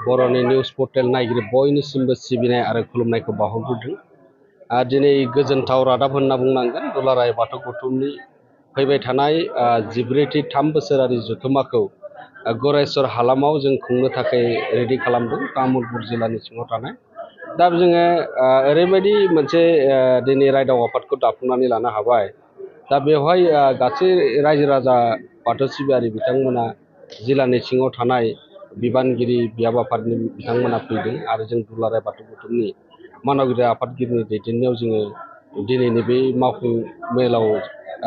बर'नि news portal नायगिरि बयनिसिमबो सिबिनाय आरो खुलुमनायखौ बावहरग्रोदों। दिनै गोजोनथाव रादाब होनना बुंनांगोन। दुलाराय बाथौ गौथुमनि फैबाय थानाय 14थि 3 बोसोरारि जथुम्माखौ गरेस्वर हालामाव जों खुंनो थाखाय रेडि खालामदों तामुलपुर जिल्लानि सिङाव थानाय। दा जोङो ओरैबायदि मोनसे दिनै रायदाव आफादखौ दाफुंनानै लानो हाबाय। दा बेवहाय गासै रायजो राजा बाथौ सिबियारि बिथांमोना जिल्लानि सिङाव थानाय बिबानगिरि बियाब आफादनि बिथांमोना फैदों आरो जों दुलाराय बाथौ गौथुमनि मानगिरि आफादगिरिनि दैदेननायाव जोङो दिनैनि बे मावफुं मेलाव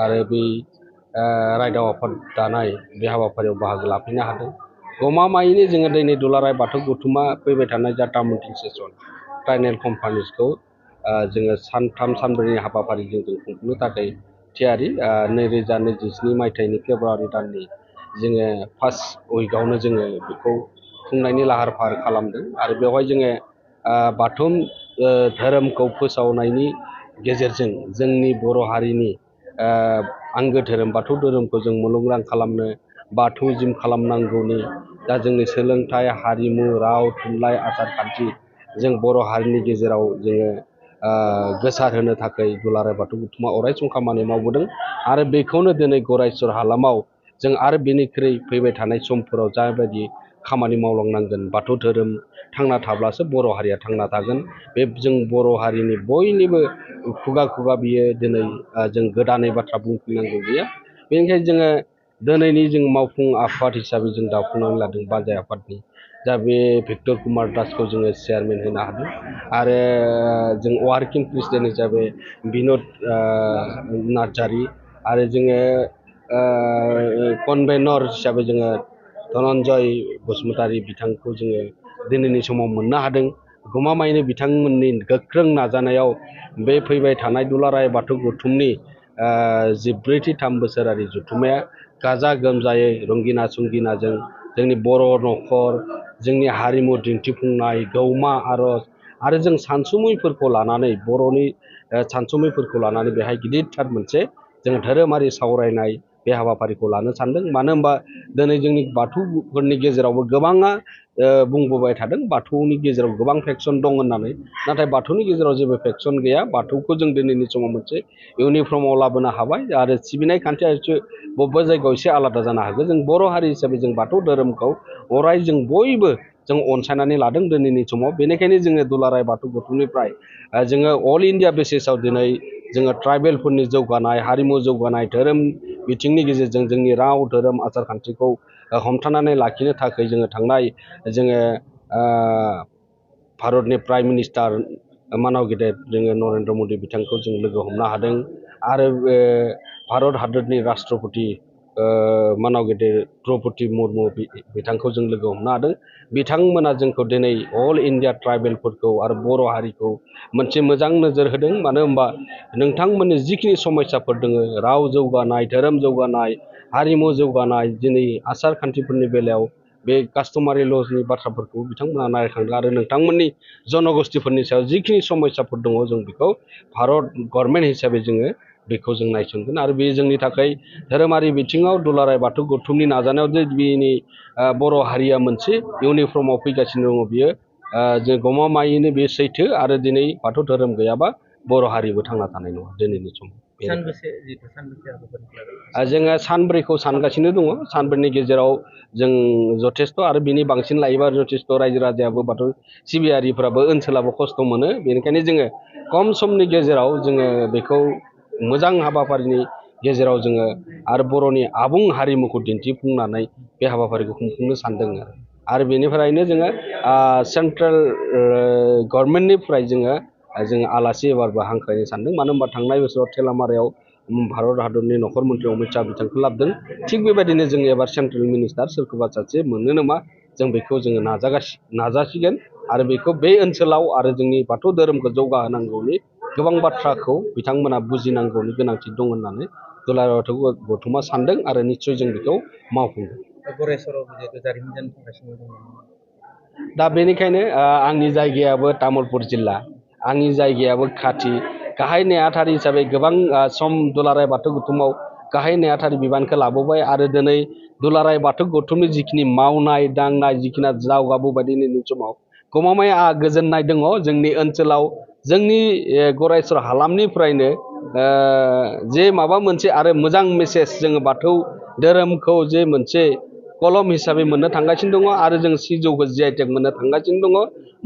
आरो बै रायदाव आफाद दानाय बे हाबाफारियाव बाहागो लाफैनो हादों। गमामायैनो जोङो दिनै दुलाराय बाथौ गौथुमा फैबाय थानाय जा तामुलपुर सेसन ट्राइनेल कनफारेन्सखौ जोङो सानथाम सानब्रैनि हाबाफारिजों जों खुंफुंनो थाखाय थियारि। 2027 मायथाइनि फेब्रुवारि दाननि जोङो फार्स्ट उइकआवनो जोङो बेखौ खुंनायनि लाहार फाहार खालामदों आरो बेवहाय जोङो बाथौ धोरोमखौ फोसावनायनि गेजेरजों जोंनि बर' हारिनि आंगो धोरोम बाथौ धोरोमखौ जों मुलुगनां खालामनो बाथौजिम खालामनांगौनि दा जोंनि सोलोंथाइ हारिमु राव थुनलाइ आसार खान्थि जों बर' हारिनि गेजेराव जोङो गोसार होनो थाखाय दुलाराय बाथौ गौथुमा अरायसम खामानि मावबोदों आरो बेखौनो दिनै गरेस्वर हालामाव जों आरो बेनिख्रुइ फैबाय थानाय समफोराव जाबायदि खामानि मावलांनांगोन। बाथौ धोरोम थांना थाब्लासो बर' हारिया थांना थागोन। बे जों बर' हारिनि बयनिबो खुगा खुगा बियो दिनै जों गोदानै बाथ्रा बुंफिननांगौ गैया। बेनिखायनो जोङो दिनैनि जों मावफुं आफाद हिसाबै जों दाफुंनानै लादों बानजाय आफादनि दा बे भिक्टर कुमार दासखौ जोङो चेयारमेन होनो हादों आरो जों वार्किं प्रेसिडेन्ट हिसाबै बिन'द नार्जारि आरो जोङो कनभेनर हिसाबै जोङो धनन्जय बसुमतारी बिथांखौ जोङो दिनैनि समाव मोननो हादों। गमामायैनो बिथांमोननि गोख्रों नाजानायाव बे फैबाय थानाय दुलाराय बाथौ गौथुमनि 14थि 3 बोसोरारि जथुम्माया गाजा गोमजायै रंगिना संगिनाजों जोंनि बर' न'खर जोंनि हारिमु दिन्थिफुंनाय गौमा आर'ज आरो जों सानसुमैफोरखौ लानानै बर'नि सानसुमैफोरखौ लानानै बेहाय गिदिरथार मोनसे जों धोरोमारि सावरायनाय बे हाबाफारिखौ लानो सानदों। मानो होनबा दिनै जोंनि बाथौफोरनि गेजेरावबो गोबाङा बुंबोबाय थादों बाथौनि गेजेराव गोबां फेक्सन दं होननानै। नाथाय बाथौनि गेजेराव जेबो फेक्सन गैया। बाथौखौ जों दिनैनि समाव मोनसे इउनिफर्माव लाबोनो हाबाय आरो सिबिनाय खान्थिया एसे बबेबा जायगायाव एसे आलादा जानो हागौ। जों बर' हारि हिसाबै जों बाथौ धोरोमखौ अराय जों बयबो जों अनसायनानै लादों दिनैनि समाव। बेनिखायनो जोङो दुलाराय बाथौ गौथुमनिफ्राय जोङो अल इन्डिया बेसिसाव दिनै जोङो ट्राइबेलफोरनि जौगानाय हारिमु जौगानाय धोरोम बिथिंनि गेजेरजों जोंनि राव धोरोम आसार खान्थिखौ हमथानानै लाखिनो थाखाय जोङो थांनाय जोङो भारतनि प्राइम मिनिस्टार मानव गेदेर जोङो नरेन्द्र मदि बिथांखौ जों लोगो हमनो हादों आरो भारत हादरनि राष्ट्रपति मानव गेदेर द्रौपदी मुर्मु बिथांखौ जों लोगो हमनो हादों। बिथांमोना जोंखौ दिनै अल इन्डिया ट्राइबेलफोरखौ आरो बर' हारिखौ मोनसे मोजां नोजोर होदों। मानो होनबा नोंथांमोननि जिखिनि समस्याफोर दङ राव जौगानाय धोरोम जौगानाय हारिमु जौगानाय दिनै आसार खान्थिफोरनि बेलायाव बे कास्टमारि लजनि बाथ्राफोरखौ बिथांमोना नायखांदों आरो नोंथांमोननि जनगोष्ठीफोरनि सायाव जिखिनि समस्याफोर दङ जों बेखौ भारत गभर्नमेन्ट हिसाबै जोङो बेखौ जों नायसनगोन आरो बे जोंनि थाखाय धोरोमारि बिथिङाव दुलाराय बाथौ गौथुमनि नाजानायाव जे बिनि बर' हारिया मोनसे इउनिफर्माव फैगासिनो दङ बियो जों गमामायैनो बे सैथो आरो दिनै बाथौ धोरोम गैयाबा बर' हारिबो थांना थानाय नङा दिनैनि समाव। जोङो सानब्रैखौ सानगासिनो दङ। सानब्रैनि गेजेराव जों जथेस्थ' आरो बिनि बांसिन लायोबा जथेस्थ' रायजो राजायाबो बाथौ सिबियारिफ्राबो ओनसोलाबो खस्थ' मोनो। बेनिखायनो जोङो खम समनि गेजेराव जोङो बेखौ मोजां हाबाफारिनि गेजेराव जोङो आरो बर'नि आबुं हारिमुखौ दिन्थिफुंनानै बे हाबाफारिखौ खुंफुंनो सानदों आरो बेनिफ्रायनो जोङो सेन्ट्रेल गभर्नमेन्टनिफ्राय जोङो आलासि एबारबो हांख्रायनो सानदों। मानो होनबा थांनाय बोसोराव थेलामारायाव भारत हादरनि नखर मन्थ्रि अमित शाह बिथांखौ लाबोदों। थिग बेबायदिनो जों एबार सेन्ट्रेल मिनिस्टार सोरखौबा सासे मोनो नामा जों बेखौ जोङो नाजासिगोन आरो बेखौ बे ओनसोलाव आरो जोंनि बाथौ धोरोमखौ जौगाहोनांगौनि गोबां बाथ्राखौ बिथांमोना बुजिनांगौनि गोनांथि दं होननानै दुलाराय बाथौ गौथुमा सानदों आरो निस्सय जों बेखौ मावफुंगोन। दा बेनिखायनो आंनि जायगायाबो तामुलपुर जिल्ला आंनि जायगायाबो खाथि गाहाय नेहाथारि हिसाबै गोबां सम दुलाराय बाथौ गौथुमाव गाहाय नेहाथारि बिबानखौ लाबोबाय आरो दिनै दुलाराय बाथौ गौथुमनि जिखिनि मावनाय दांनाय जिखिनि दावगाबोबाय दिनैनि समाव गमामायै आंहा गोजोननाय दङ जोंनि ओनसोलाव जोंनि गरायसर हालामनिफ्रायनो जे माबा मोनसे आरो मोजां मेसेज जोङो बाथौ धोरोमखौ जे मोनसे कलम हिसाबै मोननो थांगासिनो दङ आरो जों सिजौखौ जि.आइ.टेक मोननो थांगासिनो दङ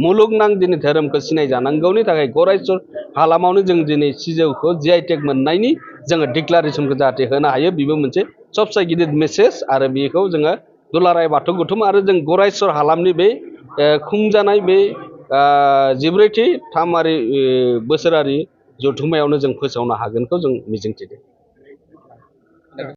मुलुगनां दिनै धोरोमखौ सिनायजानांगौनि थाखाय गरायसर हालामावनो जों दिनै सिजौखौ जि.आइ.टेक मोननायनि जोङो डिक्लारेसनखौ जाहाथे होनो हायो बेबो मोनसे सबसे गिदिर मेसेज आरो बेखौ जोङो दुलाराय बाथौ गौथुम आरो जों गरायसर हालामनि बे खुंजानाय बे 14थि बोसोरारि जथुम्मायावनो जों फोसावनो हागोनखौ जों मिजिंथिदों।